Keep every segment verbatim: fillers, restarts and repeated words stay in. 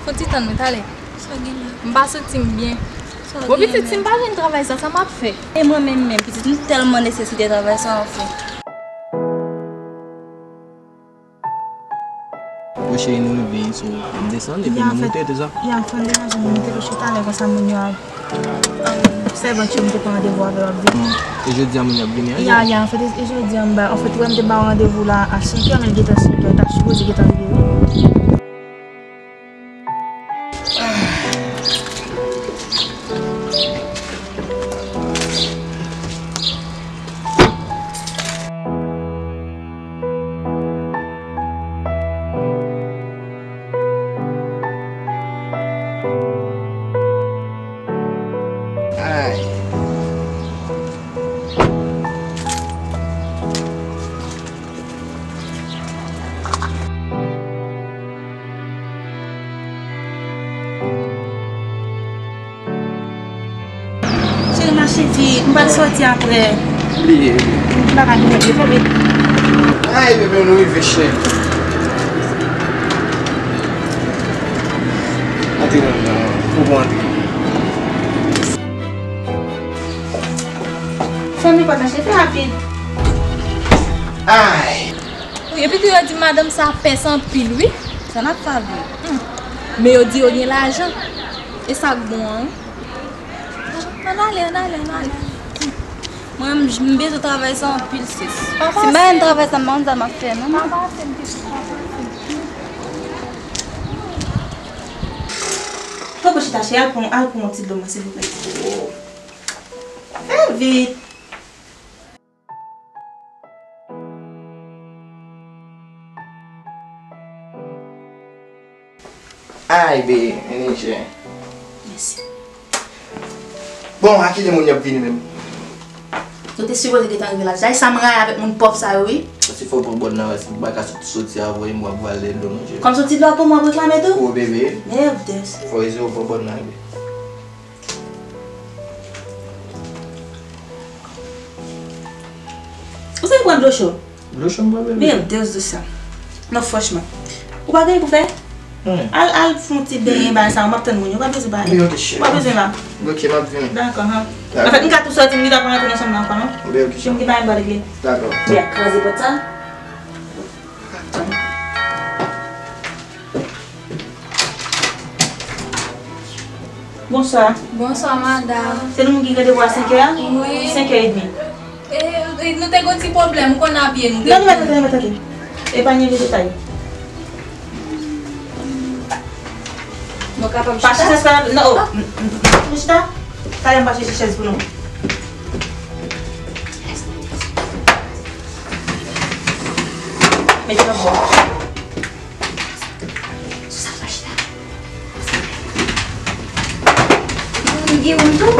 Fò ti tann mwen, talè. Sa w gen la? M pa santi m byen. Sa w gen la? Bon, pitit, si m pa jwenn travay sa, sa m ap fè? E mwen menm, menm, pitit, m tèlman nesesite travay sa, anfen. Bon, cheri, nou rive isit, so, m desann, epi nou moute, tout sa. Ya, anfen, deja, m moute, paske talè konsa, moun yo ap, um, sèvant yo, m te pran randevou avè yo ap vini. Hmm. E jodi a, moun yo ap vini, an? Ya, ya, anfèt, e, e jodi a, m ba, anfèt, wè, m te ba randevou la a senk è, men l gentan senk è, ta sipoze gentan rive. Ay. Cheri, mache vit, m pral soti apre. Bliye, bliye. M pa ka vin vit, vit. Ay, bebe, nou rive, cheri. Antre nan, nan, pou, pou antre. Fèmen pòt la, cheri, fè rapid. Ay. Wi, epi tou yo di madanm sa pès anpil, wi. Sa n ap fè avè l? Hmm. Men yo di yo gen lajan. E sa k bon an, wi. Ann ale, ann ale, ann ale. Mwen, m, m bezwen travay sa anpil, sis. Si m pa jwenn travay sa, m pa konn sa m ap fè, non. Poko chita, cheri, al pran, al pran yon ti dlo, silvouplè. Fè vit. Ay, be, menedjè. Mèsi. Bon, a kilè moun y ap vini menm? Nou te sipoze gentan rive la. Sa e sa m rayi avèk moun pòv sa yo, wi. Si fò w pran bòn nan, si w pa ka sot-, soti avan, e mwen ap vale dlo, non, cheri. Kòm soti dlo pou mwen, w ap reklame tou? O, bebe. Mèvdès. Fò w eze w pran bòn nan, bebe. Ou se pran dlo cho? Dlo cho m pran, bebe. Mèvdès de sa. Non, franchman. Ou pa gen pou fè? Hmm. Al, al fè yon ti benyen, bagay sa, m ap tann moun yo. Ou pa bezwen pale. Mwen, ok, cheri. Ou pa bezwen la. Ok, m ap vini. Dakò, han. Dakò. Anfèt, m ka tou soti, m gentan pa rantre nan chanm nan ankò, non? Mwen, ok, cheri. Paske m gen bagay m pral regle. Dakò. Bebe, kraze pòt sa. Bonswa. Bonswa, madanm. Se nou menm ki gen randevou a senk è a? Wi. Senk è edmi. E, e, nou te gen yon ti pwoblèm, ou konn avye nou te. Non, non, mèt, mèt, mèt, mèt. Epa n regle detay. Mwen kapab chita? Pa chita, se pa, non, oh, m, m, m, m chita. Talè m pa chèche chèz pou nou. Mete lòt bò. Sou sa, pa chita. Moun gen moun tou?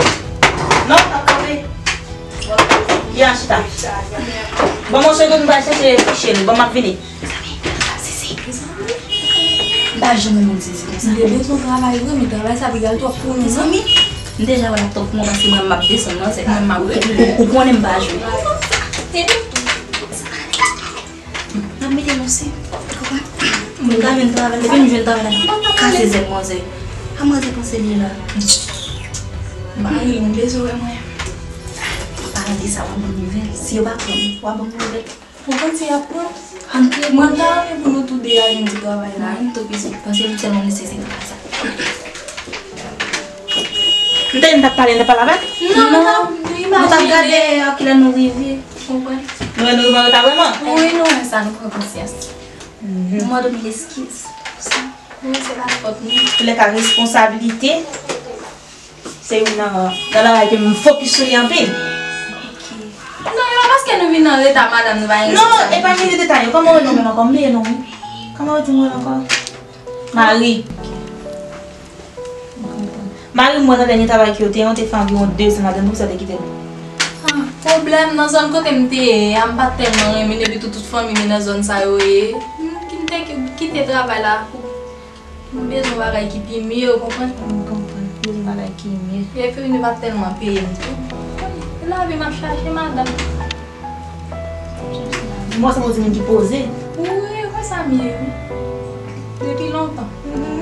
Non, pa kanpe. Ya, chita. Bon, mwen se tout m pral chèche kouche l. Bon, m ap vini. Mezanmi, mezanmi. M pa janm wè moun sezi konsa. M te bezwen travay vre, men travay sa piga l twòp pou nou, non? Mezanmi, m deja wè l ap twòp pou mwen paske mwen m ap desann nan, se mwen m ap, ou, ou, ou konnen m pa jwe. N ap mete nou se, ou konprann? M ka jwenn travay, depi m jwenn travay la, m kase zèl manzè. A manzè panse li la. Mari, m bezwen wè mwen. Paran de sa, w ap ban m nouvèl. Si yo pa pran m, w ap ban m nouvèl. Ou konn si y ap pran? Antre, mwen ta renmen pou nou tou de al jwenn ti travay la. Mwen tou pitit, paske m tèlman nesesite travay sa. M te di m t ap pale, m t ap pale avè l? Non, non, nou t ap gade a kilè nou rive. Konprann? Nou wè nou rive an reta vrèman? Wi, nou wè sa, nou pran konsyans. Mhm. Nou mande nou eskiz pou sa. Wi, se pa fòt nou. Toulèka, responsablite se youn nan, nan bagay ke m fokis sou li anpil. Ok. Non, e pa paske nou vin an reta, madanm, nou pa gen responsabilite. Non, e pa mete detay yo. Kòman w rele w menm ankò? M bliye non w wi. Kòman w di m rele ankò? Mari. Mari m, mwen nan dènye travay ke yo te ye, te fè anviwon de zan ladan l, poukisa w te kite l? Ah, pwoblèm nan zòn kote m te ye a, m pa t tèlman renmen l, epi tou tout fanmi m nan zòn sa yo ye. M, m te ki-, kite travay la pou m bezwen bagay ki pi mye, ou konprann? M konprann, m bezwen bagay ki mye. Epi nou pa t tèlman peye m tou. E lavi m ap chache, madanm. Mwen se yon timoun ki poze. Wi, konsa m ye, wi. Depi lontan. Mhm.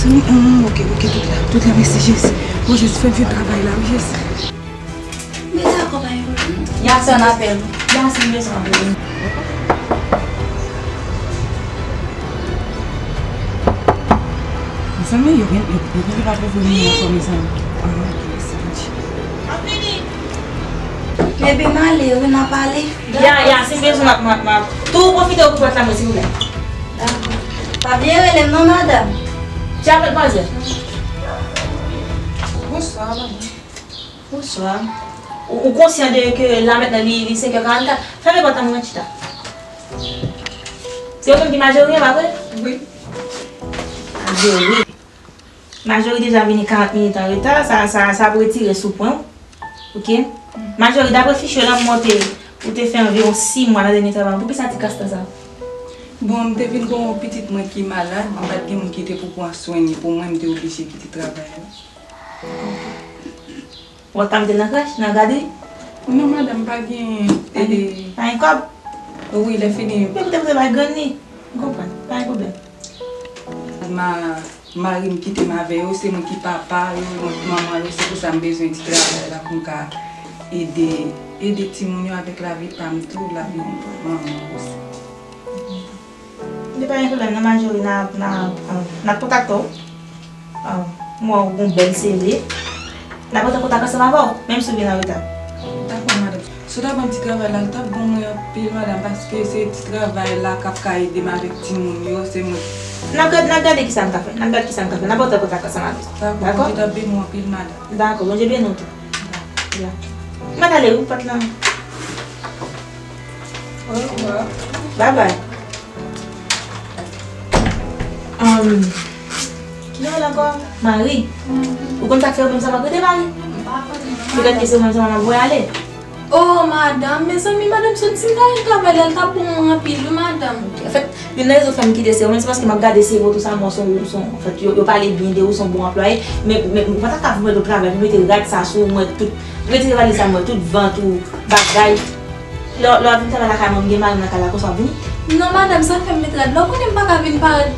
Zanmi, hum, ok, ok, tout la, tout la, mèsi Jezi. Bon, Jezi, fè m jwenn travay la, wi, Jezi. Men dakò, pa gen pwoblèm. Yasin, apèl. Yasin, bezwen apèl. Mezanmi, yo gen, yo, yo gen pa reveni ankò, mezanmi. Ah, ok, mèsi, Bondye. M ap vini. Bebe, m ale, wi, n a pale. Ya, ya, si m bezwen, m ap, m ap, m ap tou pwofite ouvri pòt la, mwen, silvouplè. Dakò. Pa bliye rele m non, madanm. Djabèt, manzè. Bonswa, madanm. Bonswa. Ou, ou konsyan de ke la mentnan li, li senkè karannkat? Fèmen pòt la, mwen chita. Se ou menm ki Majori an, pa vre? Wi. Majori. Majori deja vini karant minit an reta, sa, sa, sa ap retire sou pwen w. Ok? Majori, daprè fich yo la, m wè w te, ou te fè anviwon sis mwa nan dènye travay. Poukisa ti kastan sa? Bon, m te vin gen yon pitit mwen ki malad, m pa t gen moun ki te pou pran swen li pou mwen, m te oblije kite travay la. Ou pa t ka mete l nan krèch, nan gadri? Non, madanm, pa gen, pa gen, e, pa gen kòb? Wi, lè fini. Men koute, koute, bay grann li. M konprann, pa gen pwoblèm. Ma, mari m kite m avè yo, se mwen ki papa yo, mwen ki manman yo, se pou sa m bezwen ti travay la pou m ka ede, ede timoun yo avèk lavi pa m tou, lavi manman m osi. Li pa gen pwoblèm, nan Majori, n a, n a, n a kontakte w. Ah, m wè w gen yon bèl C V. N ap rantre kontak ansanm avè w, menm si w vin an reta. Dakò, madanm. Si w ta ban m ti travay la, l t ap bon mwen anpil, madanm, paske se ti travay la k ap ka ede m avèk timoun yo, se mwen. N ap gad-, n ap gade kisa n ka fè. N ap gade kisa n ka fè. N ap rantre kontak ansanm avè w. Dakò, dakò? Bondye t ap beni w anpil, madanm. Dakò, Bondye beni w tou. Ya. Mwen ale wi, pòt lan. Orevwa. Babay. Ahn, ki rele ankò? Mari. Ou konn sa k fè ou menm sa m ap rete Mari? M pa konn non, madanm. Petèt ke se ou menm sa m ap voye ale. Oh, madanm, mezanmi, madanm, si w t di m ta jwenn travay la, l t ap bon mwen anpil wi, madanm. Anfèt, youn nan rezon fè m kite se ou menm, se paske m ap gade C V w tou sa, m wè w se yon, se yon, anfèt, yo, yo pale byen de ou, se yon bon anplwaye, men, men ou pa ta ka voye l travay, pou mete rad sa sou ou, m wè tout, retire valiz sa, m wè tout vant ou, bagay. Lè, lè w ap vin travay lakay mwen, m gen mari m lakay la, konsa w ap vini? Non, madanm, sa fè m met rad la. Ou konnen m pa ka vin parèt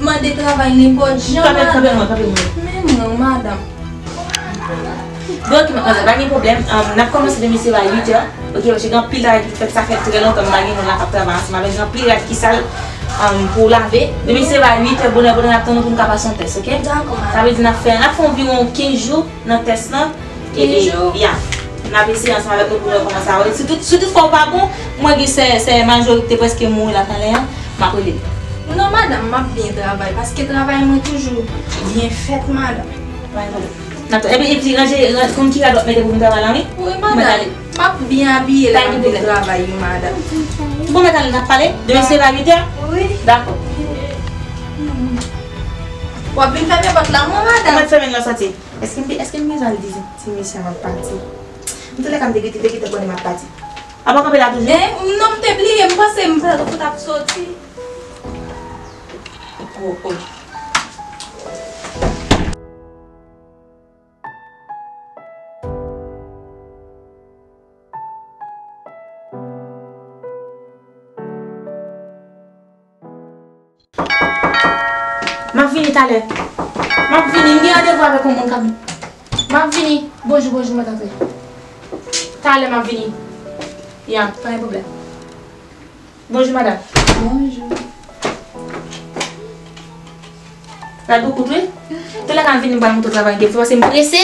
mande travay nenpòt jan, madanm. Kanpe, kanpe mwen, kanpe mwen. Men non, madanm. Bon, ok, madmwazèl, pa gen pwoblèm. Ahn, n ap kòmanse demen se va uit è. Ok, paske gen anpil travay ki fèt, sa fè trè lontan m pa gen moun la k ap travay ansanm avè l. Gen anpil rad ki sal, ahn, pou w lave. Demen se va uit è, bonè, bonè, n ap tann nou pou n ka pase yon tès, ok? Dakò, madanm. Sa vle di n ap fè, n ap fè anviwon kenz jou nan tès lan. Kenz jou? Ya. N ap eseye ansanm avèk nou pou nou wè kòman sa va ye. Si tout, si tout fwa w pa bon, mwen gen sè, sè Majori ki te prèske mouri la talè a, m ap rele l. Non, madanm, m ap byen travay, paske travay mwen toujou byen fèt, madanm. Pa gen pwoblèm. N ap, epi, epi ranje, ran-, konn ki rad w ap mete pou vin travay la, wi? Wi, madanm. M ap byen abiye lè m ap vin travay, wi, madanm. Bon, mèt ale, n ap pale. Demen se va uit è? Wi. Dakò. W ap vin fèmen pòt la, mwen, madanm. Mwen fèmen l lè w soti. Èske m, èske m bezwen al di ti mesye a m ap pati? Antoulèka, m te gentan, te gentan konnen m ap pati. A pa kanpe la toujou? Eh, non, m te bliye, m panse m t ap soti. Oh, oh. M ap vini talè. M ap vini. M gen randevou avèk yon moun k ap. M ap vini. Bonjou, bonjou, mèt antre. Talè, m ap vini. Ya, pa gen pwoblèm. Bonjou, madanm. Bonjou. Rad ou kout, wi. Talè ka m vini, m pral montre w travay m gen fè, paske m prese.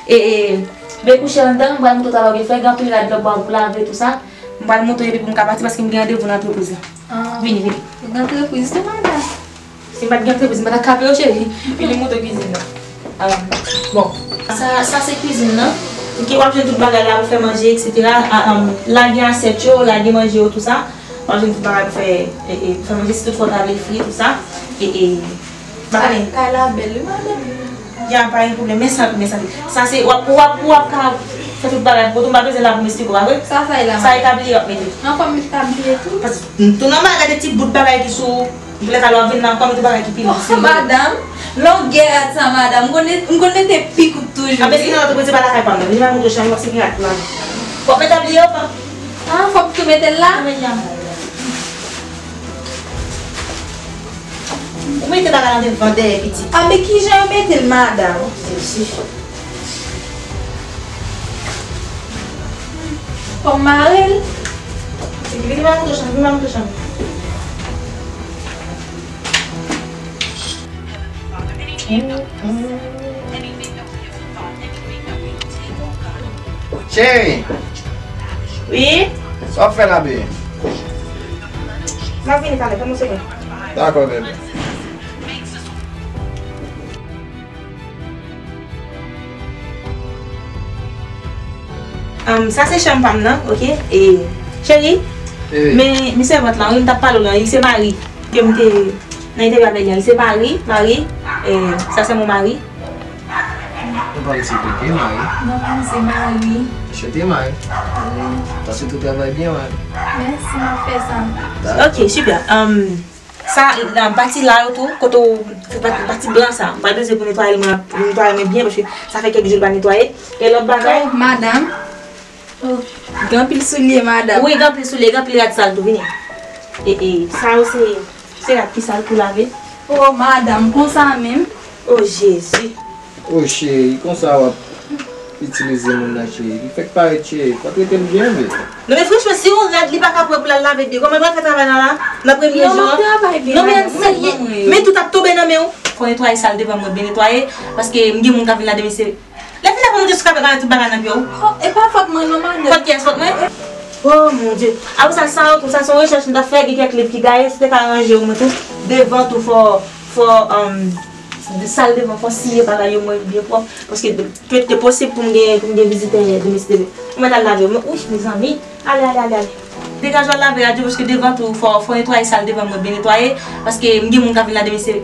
E, e, bebe kouche anndan, m pral montre w travay ou gen fè, gen anpil rad lòt bwa pou lave, tou sa. M pral montre w epi pou m ka pati, paske m gen randevou nan antrepriz la. Ah. Vini, vini. Ou gen antrepriz tou, madanm? Si m pa t gen antrepriz, m pa t ap kape w, cheri. Vini montre w kwizin nan. Ah, bon. Sa, sa se kwizin nan. Ok, w ap jwenn tout bagay la pou fè manje, et cetera. Ah, um, la gen asyèt yo, la gen manje yo, tou sa. W ap jwenn tout bagay pou fè, e, e, pou fè manje, si tout fwa w ta vle fri, tou sa. E, e, bagay. Kay la bèl, wi, madanm. Ya, pa gen pwoblèm. Men sa, men sa. Sa se, w ap, w ap, w ap ka fè tout bagay pou ou, m pa bezwen la pou m esplike w, pa vre? Sa, sa e la, madanm? Sa e tabliye w ap mete. An fòm tabliye tou? Paske, m tou nan bagay, de ti bout bagay ki sou, antoulèka, lè w ap vin la ankò, mete bagay ki pi lou. Oh, madanm, longè rad sa, madanm. M konn, m konn mete pi kout toujou, wi. Anben, si nan lòt kote, se pa lakay pa m nan. Vin la montre w chanm, paske gen rad pou lave. W ap mete tabliye w, pa? Ah, fòk tou mete l la? Anben, ya. Ou mete bagay la devan dèyè pitit. A, men kijan yo mete l, madanm? Jezi. Fò m mare l. Vin, vin, vin, vin, vin, vin. Cheri! Wi? Sa w ap fè la, bebe? M ap vini talè, fè m yon segonn. Dakò, bebe. Um, sa se chanm pa m nan, ok? E, cheri, men, men sèvant lan, wi, m t ap pale w lan, li se Mari. Ke m te nan entèvyou avè l yè, li se Mari, Mari, e, sa se mon mari. Ou pa resi pike, Mari? Non, pa m se Mari. Chante, Mari. Wi. Paske tout travay byen, Mari. Mèsi, m ap fè sa. Ok, super. Um, sa, nan pati la yo tou, kote w, pati, pati blan sa, m pral bezwen pou netwaye l, mwen, pou netwaye mwen byen, paske sa fè kèk jou l pa netwaye. E lòt bagay? Oh, madanm. Oh, gen anpil soulye, madanm. Wi, gen anpil soulye, gen anpil rad sal tou, vini. E, e, sa yo se, se rad ki sal pou lave. Oh, madanm, konsa menm? Oh, Jezi. Oh, cheri, konsa w ap itilize moun nan, cheri? Li fèk parèt, cheri. Fò trete l byen, bebe. Non, men franchman, si yon rad li pa ka pran pou l al lave byen, kòman l pral fè travay la la? Nan premye jou an? Non, m ap travay byen, madanm. Non, men serye, men tout ap tonbe nan men w. Fò netwaye sal devan mwen byen netwaye, paske m gen moun k ap vin la demen, se lè fini apre monte sou kapèt la, tout bagay nan pye w. Oh, e pa fòt mwen non, madanm. Fòt kiyès? Fòt mwen? Oh, mon Dieu. Apre sa, sa yo tou, sa se yon rechèch m t ap fè, gen kèk liv ki gaye, si te ka ranje yo mwen tou. Devan tou, fò, fò, um, sal devan, fò siye bagay yo mwen byen pwòp, paske de, de, de posib pou m gen, pou m gen vizitè demen, si te, ou mèt al lave yo, men, ouch, mezanmi. Ale, ale, ale, ale. Degaj w al lave rad yo, paske devan tou, fò, fò netwaye sal devan mwen byen netwaye, paske m gen moun k ap vin la demen, se.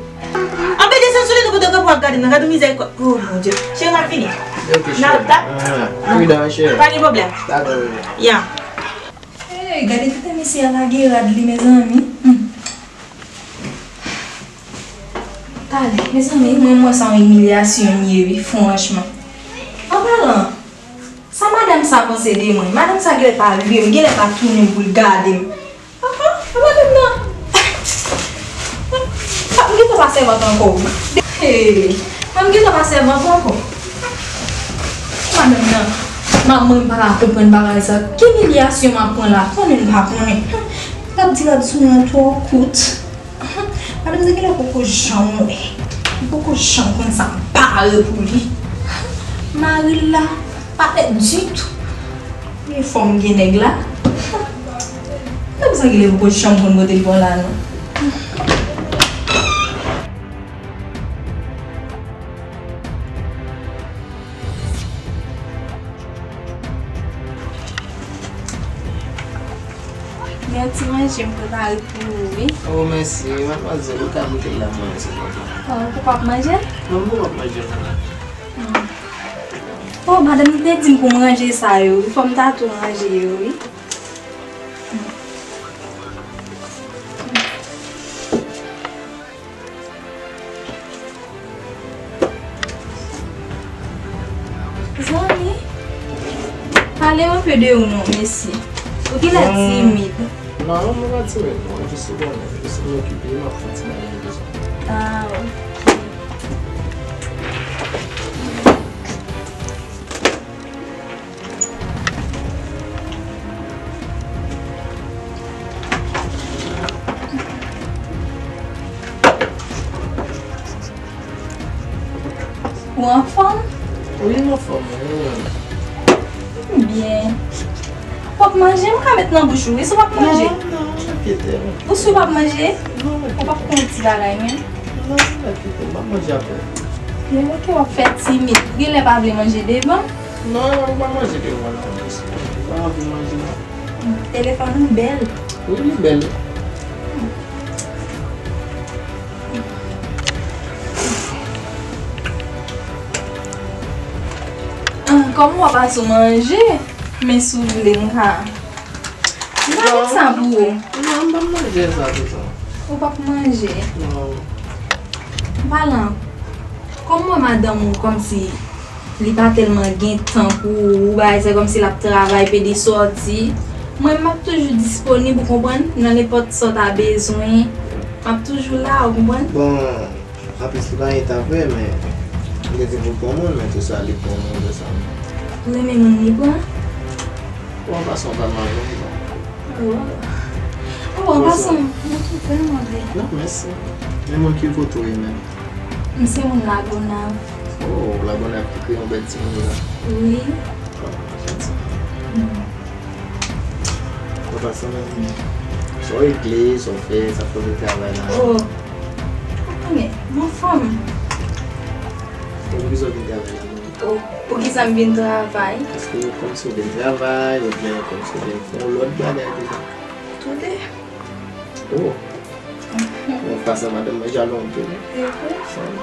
Anben, desann sou li tou, pou de granpou ap gade m nan, gade mizè, oh, mon Dieu. Cheri, m ap vini. Ok, cheri. N ap tap. Ah, pridan, cheri. Pa gen pwoblèm. Dakò, bebe. Ya. Hey, gade tete mesye a lage rad li, mezanmi. Hmm. Talè, mezanmi, mwen, mwen, sa yon imilyasyon m ye, wi, franchman. An palan, sa madanm sa panse de mwen? Madanm sa genlè pa vle m, genlè pa tounen pou l gade m. Ah, ah, madanm nan. M gentan pa sèvant ankò, wi. Hey, m gentan pa sèvant ankò. Madanm nan, manman m pa ka konprann bagay sa. Ki imilyasyon m ap pran la? Konnen m pa konnen. L ap di rad sou mwen an twò kout. Madanm nan genlè poko janm wè. Li poko janm konn sa m pare pou li. Mari l la, pa pè ditou. Men fò m gen nèg la. Madanm sa genlè poko janm konn kote l pran la non. Gen ti manje m prepare pou ou, wi. Oh, mèsi, madmwazèl. Ou ka goute l la, mwen, silvouplè. Oh, ou poko ap manje? Non, m poko ap manje l la. Hmm. Oh, madanm li te di m pou m ranje sa yo, wi. Fò m ta tou ranje yo, wi. Zanmi, pale yon pe de ou non, mesye. Ou genlè timid. Non, mwen pa timid, non. Jis ou konnen, jis m okipe, m ap fè ti bagay m bezwen. Ah, ok. Ou anfòm? Wi, m anfòm, wi, mwen. Byen. W ap manje, m ka met nan bouch ou, wi, si w p ap manje. Non, non, enkyete w. Ou si w p ap manje? Non, enkyete w. Ou p ap pran yon ti bagay menm? Non, enkyete w, m ap manje apre. Byen, oke, w ap fè timid. Ou genlè pa vle manje devan m? Non, ou pa manje devan m non plis. Ou pa anvi manje non. Telefòn ou bèl. Wi, li bèl. Ah, kòm w ap ap manje, men si w vle m ka. M pa fè sa pou ou. Non, m p ap manje sa toutan. Ou p ap manje? Non. Palan, kòm mwen madanm ou, kòmsi li pa tèlman gen tan pou ou, ou bagay, se kòmsi l ap travay, pede sòti. Mwen, m ap toujou disponib, ou konprann? Nan nenpòt sa w ta bezwen, m ap toujou la, ou konprann? Bon, anplis, li pa gen tan vre, men m te di pou l pran moun, men tou sa, li pran moun, tou sa. Ou renmen moun li pran? Bon, fason pa mal non. Oh. Oh, an pasan, mwen tou vrèman bèl. Non, mèsi. Men moun ki kote w ye menm? M se moun Lagonav. Oh, Lagonav ki kreye yon bèl timoun la. Wi. Oh, janti. Mm. An pasan, men, sa w regle, sa w fè, sa k kote travay la? Oh. Ou konnen, m anfòm. Poukisa w vin travay la? Oh, poukisa m vin travay? Èske kòmsi w vin travay, oubyen kòmsi w vin fè yon lòt bagay deja? Toude. Oh. Bon, fason madanm mwen jalou anpil. E vre? Wi.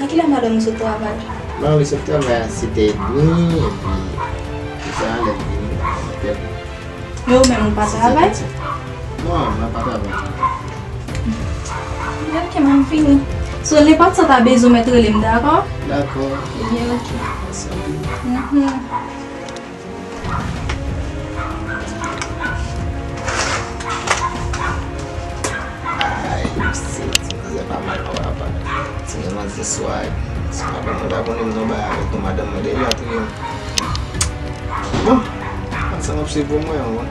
A kilè madanm ou sot travay? Madanm mwen sot travay a sèt è edmi, epi, pi ta lè l vini, apèl. Men ou menm ou pa travay? Non, mwen pa travay. Ok, m ap vini. So, nenpòt sa w ta bezwen, w mèt rele m, dakò? Dakò. Ebyen, ok. Mèsi anpil. Mhm. Ay, mesye, ti manzè pa mal non, papa. Ti manzè swag. Si madanm mwen ta konnen m nan bay avèk non madanm mwen deja touye m. Bon, ansanm ap swiv pou mwen, wi.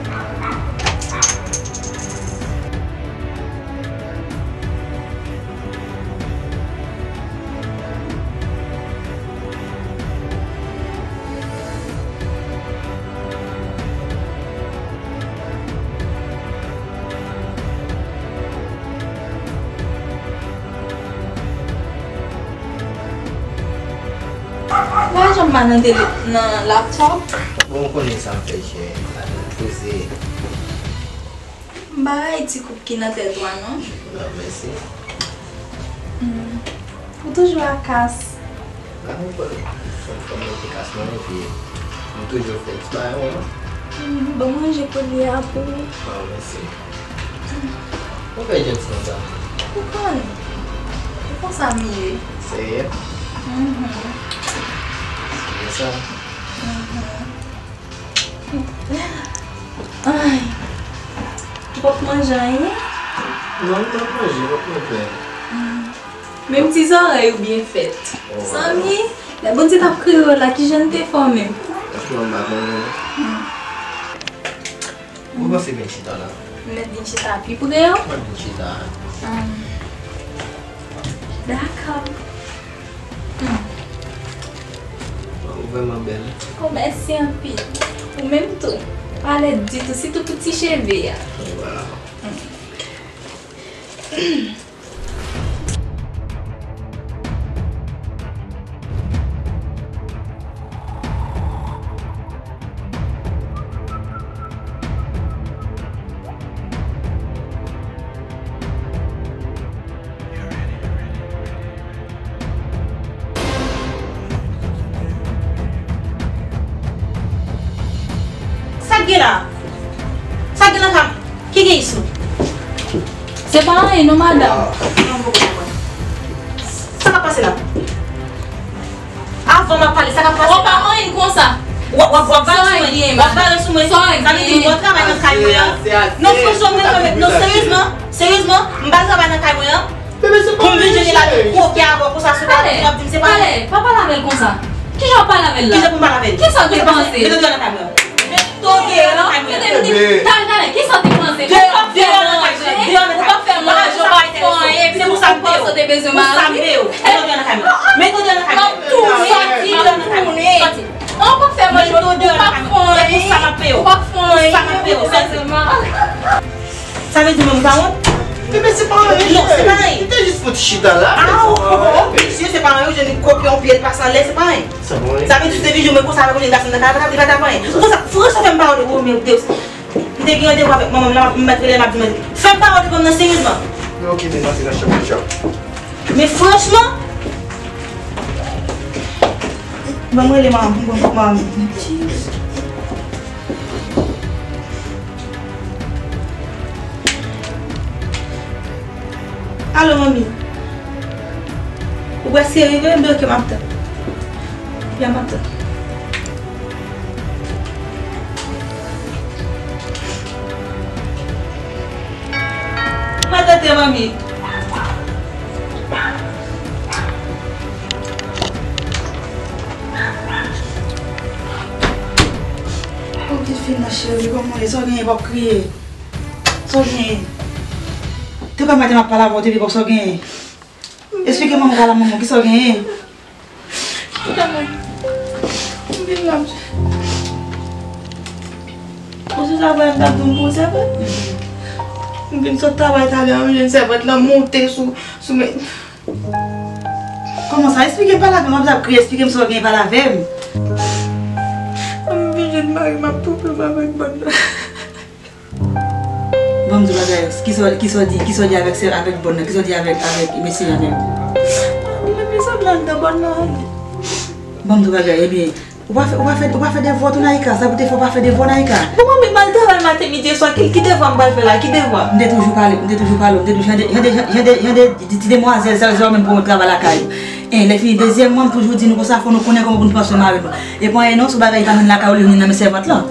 Lajan m pa nan tele-, nan laptop. Bon, ou konnen sa m fè jè, lajan m poze. M pa rayi ti koup ki nan tèt ou a non. Non, mèsi. Hmm. Ou toujou a kas. Nan, ou konnen, fanm, fanm mwen te kas mwen, epi m toujou fè ti bagay mwen. Hmm, bon manje kounye a pou ou. Bon, mèsi. Ou fè jès konsa? Ou konn. Ou konsa m ye. Serye? Mhm. Se sa. Mhm. Ay. Ou p ap manje anyen? Non, m p ap manje, m ap manje. Hmm. Menm ti zòrèy ou byen fèt. Oh, zanmi, lè Bondye t ap kreye w la, kijan l te fòme w? Franchman, m pa konnen non. Hmm. Ou panse vin chita la? M mèt vin chita pi pre yo? Mwen vin chita. Hmm. Dakò. Hmm. Ou vrèman bèl. Oh, mèsi anpil. Ou menm tou. Pa lèd ditou, sitou pou ti cheve a. Waw. Hmm. Sa k gen la? Sa k gen nan kay? Ki gen isit? Se pa anyen non, madanm. Sa k ap pase la? Avan m ap pale, sa k ap pase la? Ou pa anyen konsa. W ap, w ap, w ap vale sou mwen. W ap vale sou mwen. Sa vle di m pral travay nan kay mwen an. Non, franchman, mwen, non, seryezman, seryezman, m pral travay nan kay mwen an. Pou m vin jwenn la, koke avè w konsa sou kòd, w ap di m se pa. Pale, pa pale avè l konsa. Kijan w ap pale avè l la? Kijan pou m pale avè l? Kisa w te panse? Mete w deyò nan kay mwen. Mete w deyò nan kay mwen. Mete w deyò nan kay mwen. Talè, talè, kisa w te panse? Deyò, deyò nan kay mwen. Deyò nan kay mwen. Ou p ap fè manje, ou p ap fè anyen, epi ou panse w te bezwen mari. Mete w deyò nan kay mwen. Mete w deyò nan kay mwen. M ap touye Mwen jodi a la, e pou sa m ap peye w. Pou sa m ap peye w, sèlman. Sa vle di mwen m pa wont? Bebe, se pa anyen. Non, se pa anyen. Li te jis fè yon ti chita la. Ah, oh, oh, oh, mesye, se pa anyen, ou jwenn kopi yon pye, l pase anlè, se pa anyen. Sa vle di, se vin jwenn mwen konsa avèk yon jèn gason nan kay la, li pa t ap anyen. Konsa, franchman, fè m pa wont, oh, mon Dieu. M te gen randevou avèk manman m la, m mèt rele l, m ap di, mwen, fè m pa wont, pran m nan seryezman. Ok, men pase nan chanm ou, tchao. Men franchman, ban m rele manman m, ban m manman m. Alo, manmi. Ou prèske rive? Ebyen, ok, m ap tann. Ya, m ap tann. Mwen tante, manmi. Oh, pitit fi m nan, cheri, kòman w ye? Sa w genyen, w ap kriye? Sa w genyen? Te kòm maten m ap pale avè w, te vin kòm sa w genyen? Esplike manman w, pale a manman w, kisa w genyen? Kounya mwen, m vin la, m, ou sou sa, frè m t ap di m pou sèvant. M vin sot travay talè a, m jwenn sèvant lan monte sou, sou men. Kòman sa? Esplike m, pale avè m, w ap ap kriye, esplike m sa w genyen, pale avè m. M vin jwenn mari m ap twonpe m avèk bòn nan. Ban m di w bagay, kisa, kisa w di, kisa w di avèk sè, avèk bòn nan, kisa w di avèk, avèk mesye a menm? Li menm li sanble anndan bòn nan. Ban m di w bagay, ebyen, ou pa fè, ou pa fè, ou pa fè devwa tou, Naïka, sa pou te fè w pa fè devwa, Naïka? Bon, manmi, m al travay maten, midi e swa, ki, ki devwa m pral fè la, ki devwa? M te toujou pale, m te toujou pale, m te toujou, jan de, jan de, jan de, jan de ti, ti demwazèl, sèl, sèl menm pou travay lakay ou. En, lè fini, dezyèmman, m toujou di nou konsa, fò nou konnen kòman pou nou pran swen mari nou. E pa anyen non, se yon bagay li pa jwenn lakay ou, li jwenn nan men sèvant lan.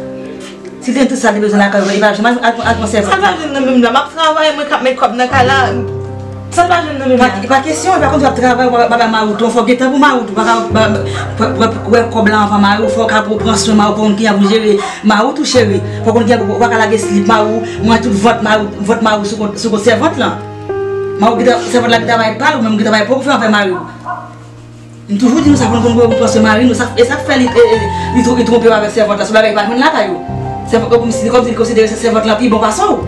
Si l te gen tout sa l te bezwen lakay ou, li pa janm al, al, al pran sèvant. Sa l pa jwenn nan men m la, m ap travay, mwen k ap met kòb nan kay la. Sa l pa jwenn nan men m la. Pa, pa kesyon, li pa konn di w ap travay, w pa, w pa bay mari w tan, fò w gen tan pou mari w tou, w pa ka, ba, ba, wè kòb la anvan mari w, fò w ka pou pran swen mari w, fò w konn kijan pou jere mari w tou, cheri. Fò w konn kijan pou, w pa ka lage slip mari w, manje tout vant mari w, vant mari w sou kont, sou kont sèvant lan. Mari w ki ta, sèvant la ki travay pa l, ou menm ki travay pa w pou fè anvè mari w. M toujou di nou sa, fò nou konn pran swen mari nou, sa, e sa k fè li, e, e, li tro-, li twonpe w avèk sèvant la, se bagay li pa jwenn lakay ou. Sèvant, kòmsi, kòmsi li konsidere se sèvant la pi bon pase w.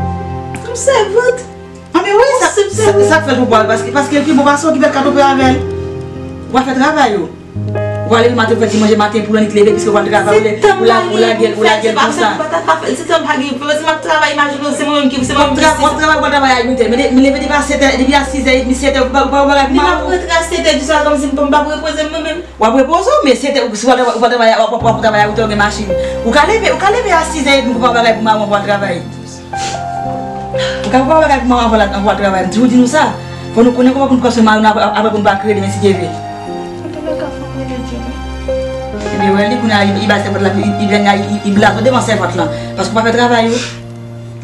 Yon sèvant? Anben wi, sa, sa, sa k fè l twonpe w, paske, paske l pi bon pase w, ki pèt ka twonpe avè l. W a fè travay ou. Ou pral leve maten, ou fè ti manje maten pou lannwit leve, piske w pral travay, ou lè, ou la, ou lage l, ou lage l konsa. Se tan m pa gen pou fè, se pa m pa gen pou fè, se m ap travay, imajine w, se mwen menm ki, se mwen menm ki. W ap tra-, w ap travay, ou pral travay a uit è, men de-, men leve depi a sèt è, depi a sis è edmi, sèt è, ou pa, ou pa, ou pa travay pou mari w. Depi m ap rantre a sèt è di swa, kòmsi m pa, m p ap repoze m, mwen menm. W ap repoze w, men sèt è, si w pral, w pral travay, w ap, w ap, w ap travay a uit è, ou gen machin. Ou ka leve, ou ka leve a sis è edmi, ou pa, w pa travay pou mari w, w pral travay. Ou ka, w pa, w pa travay pou mari w, w pral travay. M toujou di nou sa. Fò nou konnen kòman pou n pran swen mari nou apre, apre pou n pa kriye demen si Dye vle. Antouka, fò m rele Dye, wi. Ebyen, wè li, kounye a, li, li bay sèvant la, li, li, li blaze w devan sèvant lan. Paske w pa fè travay ou.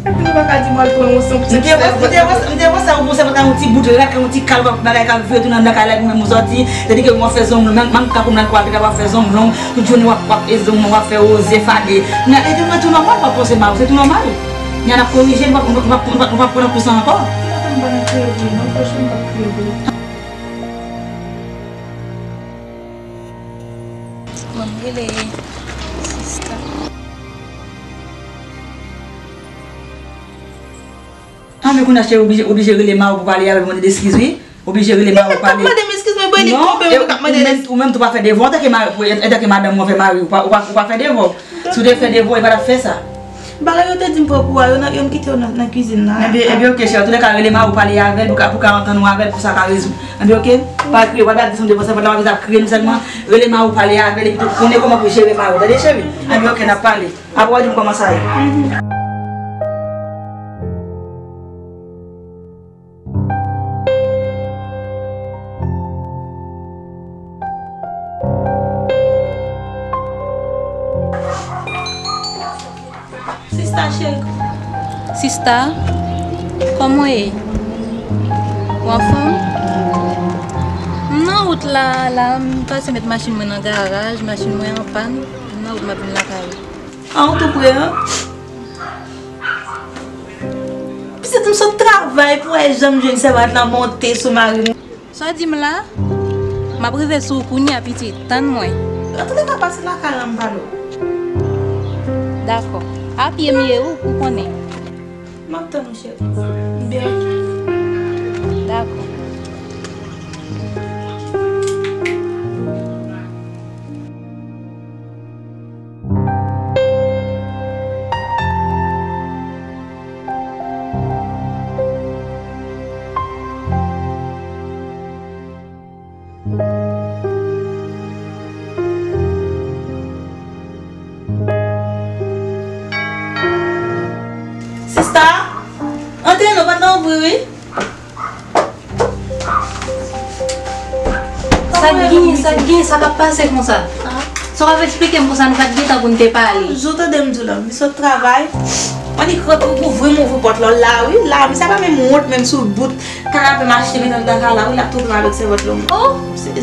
Epi nou pa ka di m al pran yon, yon ti sèvant. M te wè, m te wè, m te wè sa, ou pran sèvant la, yon ti bout rad, yon ti kal, bagay k ap vire tounen anndan kay la, epi ou menm ou sòti. Tandike mwen fè zong, menm, menm kanpe nan kwa, w ap fè zong long, tout jounen w ap, w ap fè zong long, w ap fè woze, fade. Nan, e tou, tou nòmal, w ap panse mal, se tou nòmal. Nyan ap korije, nou p ap, nou p ap, nou p ap, nou p ap pran nan kou sa ankò. Ti maten m pa nan kriye vre, non, franchman, m p ap kriye vre. Bon, m rele sista. Ah, men kounye a, cheri, oblije, oblije rele mari w pou pale avè l, mande l eskiz, wi. Oblije rele mari w pale. Mande m eskiz, men bon, li twonpe mwen, kap mande l eskiz. Ou menm, ou menm tou pa fè devwa antanke mari, antanke madanm ou anvè mari w, ou pa, ou pa, ou pa fè devwa w. Si w te fè devwa w, li pa t ap fè sa. Bagay yo te di m pran pou a yo, nan, yo m kite yo nan, nan kizin nan. Ebyen, ebyen, ok, cheri. Antoulèka, rele mari w pale avè l pou ka, pou ka antann ou avè l, pou sa ka rezoud. Ebyen, ok? Pa kriye, w ap gade sou devwa, sa fè la w ap kriye, nou sèlman rele mari w pale avè l, epi tou konnen kòman pou jere mari w. Tande, cheri? Ebyen, ok, n ap pale. Apre w di m kòman sa ye. Sista cheri. Sista, kòman w ye? Ou anfòm? M nan wout la, la, m pase met machin mwen nan garaj, machin mwen an pàn, m nan wout m ap vin lakay ou. Ah, ou tou pre, an? Pitit m sot travay pou wè jan m jwenn sèvant lan monte sou mari m. Sa w di m la? M ap rive sou ou kounye a, pitit. Tann mwen. Antoulèka, pase lakay la, m pale w. Dakò. A pye m ye, ou, ou konnen. M ap tann ou, cheri. Byen. Dakò. Sista, antre non, pòt la ouvri wi. Sa k gen, sa k gen, sa k ap pase konsa? Sa w ap eksplike m konsa, nou pa t gen tan pou n te pale. Jou tande m di w la, m sot travay. Annik rantre, ou vre m ouvri pòt la, la wi, la, misye pa menm wont, menm sou bout kanape m achte, mete anndan kay la, wi, l ap twouble m avèk sèvant lan. Oh,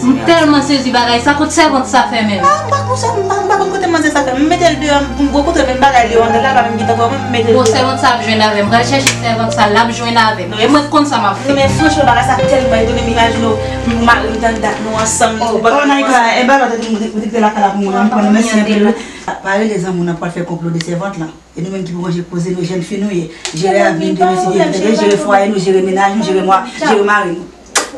m tèlman sezi bagay sa, kot sèvant sa fè menm? Ah, m pa konn sa, m pa, m pa konn kote manzè sa fè. M mete l deyò, m gwo kote menm bagay li yo anndan la, pa menm gentan pran, m mete l deyò. Bon, sèvant sa ap jwenn avè m, pral chèche sèvant sa, l ap jwenn avè m. E mwen k konn sa m ap fè. Non, men franchman, bagay sa tèlman etone m, imajine w, m mari m tann dat nou ansanm. Oh, oh, Naïka, e bagay la te di m, ou te kite lakay la pou mwen, m pran mèsi anpil. Pa rele zanmi w nan pral fè konplo de sèvant lan. E nou menm ki pou ranje koze nou, jèn fi nou ye. Jere avni nou, jere fwaye nou, jere menaj nou, jere mwa, jere mari nou.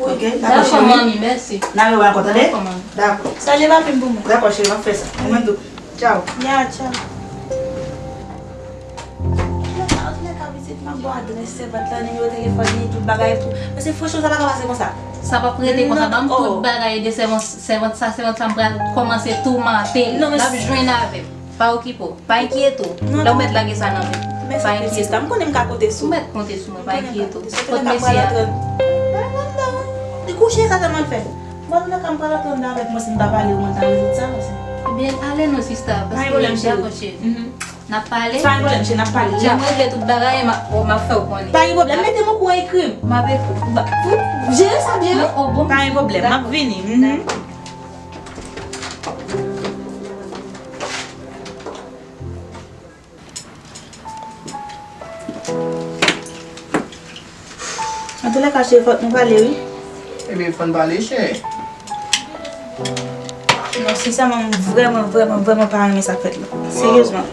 Ok, dakò, cheri. Dakò, manmi, mèsi. N a rewè ankò, tande? Dakò, manmi. Dakò. Salye papi m pou mwen. Dakò, cheri, m ap fè sa. Ou menm tou. Tchao. Ya, tchao. Antouka, antouka, pitit, m ap ba w adrès sèvant lan, nimewo telefòn li, tout bagay pou. Paske franchman, sa pa ka pase konsa. Sa p ap rete konsa, ban m tout bagay de sèvant, sèvant sa, sèvant sa, m pral kòmanse toumante l. L ap jwenn avè m. Pa okipe w. Pa enkyete w. Lè w mèt lage sa nan men m. Pa enkyete w. M konnen m ka konte sou ou. Ou mèt konte sou mwen, pa enkyete w. Kot mesye a? Li kouche, sa sèlman l fè. Bon, nou nan kay, m pral antre anndan avèk mwen, si m pa pale, ou mwen ta rezoud sa, paske. Ebyen, ale non, sista, paske dakò, cheri. N ap pale. Pa gen pwoblèm, cheri, n ap pale. Lè m regle tout bagay, m a, m ap fè w konnen. Pa gen pwoblèm, mete m okouran, ekri m. M ap ekri w. Jere sa byen, wi. Pa gen pwoblèm, m ap vini. Antoulèka, cheri, fòk nou pale, wi. Ebyen, fò n pale, cheri. Non, sensèman, m vrèman, vrèman, vrèman pa renmen sa k fèt la. Seryezman.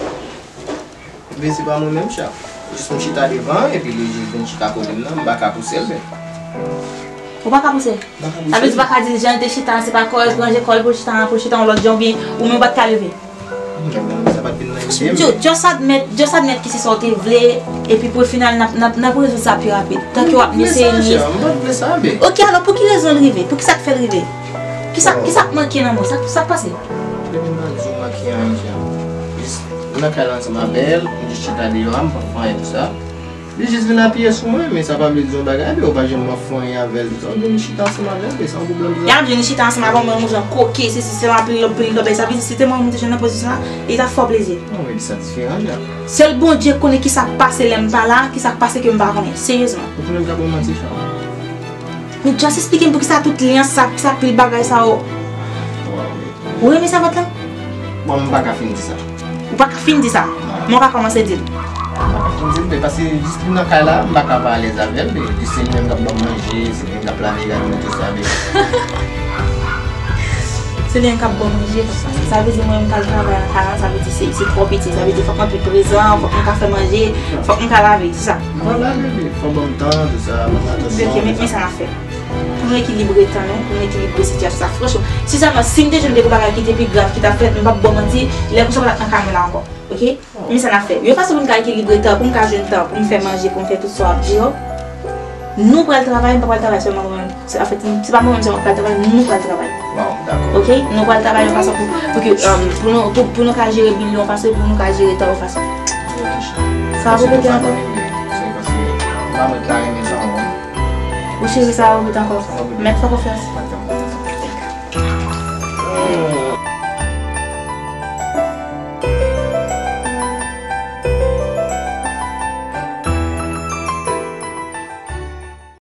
Men se pa mwen menm, cheri. Jis m chita devan, epi li jis vin chita kote m nan, m pa ka pouse l, men. Ou pa ka pouse l? M pa ka pouse l. Sa vle di ou pa ka di l jan l te chita, se pa kò l ranje kò l pou l chita, pou l chita yon lòt jan, oubyen ou menm ou pa t ka leve? Sa pa t vin nan ide m. Just admit, just admit ke se sa w te vle, epi pou final, n ap, n ap, n ap rezoud sa pi rapid. Tanke w ap eseye. M pa t vle sa, cheri, m pa t vle sa, be. Ok, alò, pou ki rezon l rive? Pou ki sa k fè l rive? Ki sa, ki sa k manke nan mwen? Sa, sa k pase? Depi m pa di w manke anyen, cheri. Jis, m nan kay la ansanm avè l, m jis chita deyò a, m pa fè anyen tou sa. Li jis vin apiye sou mwen, men sa pa vle di yon bagay, men ou pa janm ap fè anyen avè l, tou sa, ou vin chita ansanm avè l, men sa yon pwoblèm sa. Y ap vin chita ansanm avè w, men yon jan koke, se, se, se anpil lòb, pil lòb, sa vle di, si te mwen, mwen te jwenn nan pozisyon sa, li t ap fè w plezi. Non, men sa diferan, jan. Sèl Bondye konnen ki sa k pase lè m pa la, ki sa k pase ke m pa konnen, seryezman. Ou konnen m ka ba w manti, sa. Men just eksplike m poukisa tout lyans sa, poukisa pil bagay sa yo. Ou renmen sèvant lan? Bon, m pa ka fin di sa. Ou pa ka fin di sa? Non. Men w ka kòmanse di l. M pa ka fin di l, men paske jis li nan kay la, m pa ka pa alèz avè l, men se li menm k ap ban m manje, se li menm k ap lave kay mwen, tou sa, men. Se li menm k ap ban m manje, tou sa. Sa vle di mwen menm k al travay nan kay la, sa vle di se, se twò piti, sa vle di fòk mwen pi prezan, fòk mwen ka fè manje, fòk mwen ka lave, se sa. M pa lave, men fò ban m tan, tou sa, m ap atansyon. Ok, men, men sa n ap fè. Pou nou ekilibre tan nou, pou nou ekilibre sitiyasyon sa. Franchman, sensèman, si m te jwenn de gwo bagay ki te pi grav ki t ap fèt, m p ap ba w manti, lè konsa w pa t ap nan kay mwen la ankò. Ok? Men sa n ap fè. Yon fason pou m ka ekilibre tan, pou m ka jwenn tan, pou m fè manje, pou m fè tout sa w ap di yo. Nou pral travay, m pa pral travay sèlman mwen menm. Se, anfèt, se pa mwen menm sèlman k pral travay, nou pral travay. Bon, dakò. Ok? Nou pral travay yon fason pou, pou ke, um, pou nou, pou, pou nou ka jere bil yon fason, pou nou ka jere tan yon fason. Ok, cheri. Sa w ap repete ankò? Se paske m pa mèt ta renmen sa, non. Ou cheri, sa w ap repete ankò? Mèt fè konfyans.